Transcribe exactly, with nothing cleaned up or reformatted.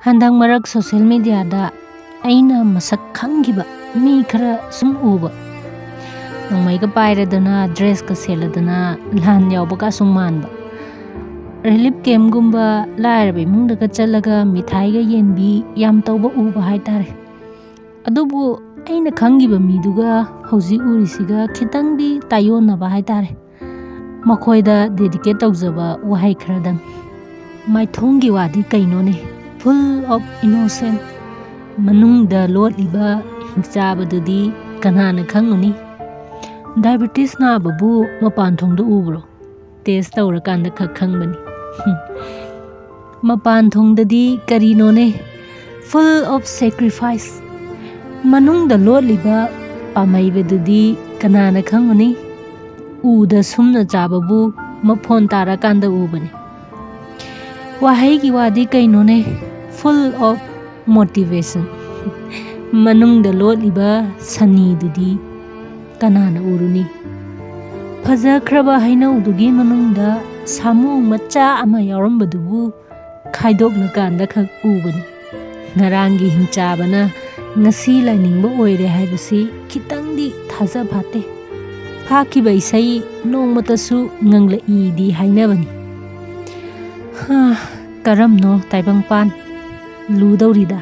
ꯍꯟꯗꯛ ꯃꯔꯛ ꯁꯣꯁꯦꯜ ꯃꯦꯗꯤꯌꯥꯗ ꯑꯩꯅ ꯃꯁꯛ ꯈꯪꯈꯤꯕ ꯃꯤ ꯈꯔ ꯁꯨꯝ ꯎꯕ, ꯅꯣꯡꯃꯩꯒ ꯄꯥꯏꯔꯗꯅ, ꯗ꯭ꯔꯦꯁꯀ ꯁꯦꯠꯂꯗꯅ, ꯂꯥꯟ ꯌꯥꯎꯕꯒ ꯁꯨꯝ ꯃꯥꯟꯕ, ꯔꯤꯂꯤꯐ ꯀꯦꯝꯒꯨꯝꯕ, ꯂꯥꯏꯔꯕ ꯏꯃꯨꯡꯗꯒ ꯆꯠꯂꯒ ꯃꯤꯊꯥꯏꯒ ꯌꯦꯟꯕꯤ ꯌꯥꯝ ꯇꯧꯕ ꯎꯕ ꯍꯥꯏꯇꯥꯔꯦ꯫ ꯑꯗꯨꯕꯨ ꯑꯩꯅ ꯈꯪꯈꯤꯕ ꯃꯤꯗꯨꯒ ꯍꯧꯖꯤꯛ ꯎꯔꯤꯁꯤꯒ ꯈꯤꯇꯪꯗꯤ ꯇꯥꯏꯌꯣꯟꯅꯕ ꯍꯥꯏꯇꯥꯔꯦ꯫ ꯃꯈꯣꯏꯗ ꯗꯦꯗꯤꯀꯦꯠ ꯇꯧꯖꯕ ꯋꯥꯍꯩ ꯈꯔꯗꯪ꯫ ꯃꯥꯏꯊꯣꯡꯒꯤ ꯋꯥꯗꯤ ꯀꯩꯅꯣꯅꯦ, full of innocent꯫ ꯃꯅꯨꯡꯗ ꯂꯣꯠꯂꯤꯕ ꯍꯤꯡꯆꯥꯕꯗꯨꯗꯤ ꯀꯅꯥꯅ ꯈꯪꯉꯨꯅꯤ? ꯗꯥꯏꯕꯤꯇꯤꯁ ꯅꯥꯕꯕꯨ ꯃꯄꯥꯟ ꯊꯣꯡꯗ ꯎꯕ꯭ꯔꯣ? ꯇꯦꯁ ꯇꯧꯔꯀꯥꯟꯗ ꯈꯛ ꯈꯪꯕꯅꯤ꯫ ꯃꯄꯥꯟ ꯊꯣꯡꯗꯗꯤ ꯀꯔꯤꯅꯣꯅꯦ, full of sacrifice꯫ ꯃꯅꯨꯡꯗ ꯂꯣꯠꯂꯤꯕ ꯄꯥꯝꯃꯩꯕꯗꯨꯗꯤ ꯀꯅꯥꯅ ꯈꯪꯉꯨꯅꯤ? ꯎꯗ ꯁꯨꯝꯅ ꯆꯥꯕꯕꯨ ꯃꯐꯣꯟ ꯇꯥꯔꯀꯥꯟꯗ ꯎꯕꯅꯤ꯫ ꯋꯥꯍꯩꯒꯤ ꯋꯥꯗꯤ ꯀꯩꯅꯣꯅꯦ, full of motivation꯫ ꯃꯅꯨꯡꯗ ꯂꯣꯠꯂꯤꯕ ꯁꯅꯤꯗꯨꯗꯤ ꯀꯅꯥꯅ ꯎꯔꯨꯅꯤ? ꯐꯖꯈ꯭ꯔꯕ ꯍꯩꯅꯧꯗꯨꯒꯤ ꯃꯅꯨꯡꯗ ꯁꯥꯃꯨ ꯃꯆꯥ ꯑꯃ ꯌꯥꯎꯔꯝꯕꯗꯨꯕꯨ ꯈꯥꯏꯗꯣꯛꯂꯀꯥꯟꯗ ꯈꯛ ꯎꯕꯅꯤ꯫ ꯉꯔꯥꯡꯒꯤ ꯍꯤꯡꯆꯥꯕꯅ ꯉꯁꯤ ꯂꯥꯏꯅꯤꯡꯕ ꯑꯣꯏꯔꯦ ꯍꯥꯏꯕꯁꯤ ꯈꯤꯇꯪꯗꯤ ꯊꯥꯖ ꯐꯥꯠꯇꯦ꯫ ꯐꯥꯈꯤꯕ ꯏꯁꯩ ꯅꯣꯡꯃꯇꯁꯨ ꯉꯪꯂꯛꯏꯗꯤ ꯍꯥꯏꯅꯕꯅꯤ꯫ ꯍꯥ, ꯀꯔꯝꯅꯣ ꯇꯥꯏꯕꯪꯄꯥꯟ? ꯂꯨꯗꯧꯔꯤꯗ꯫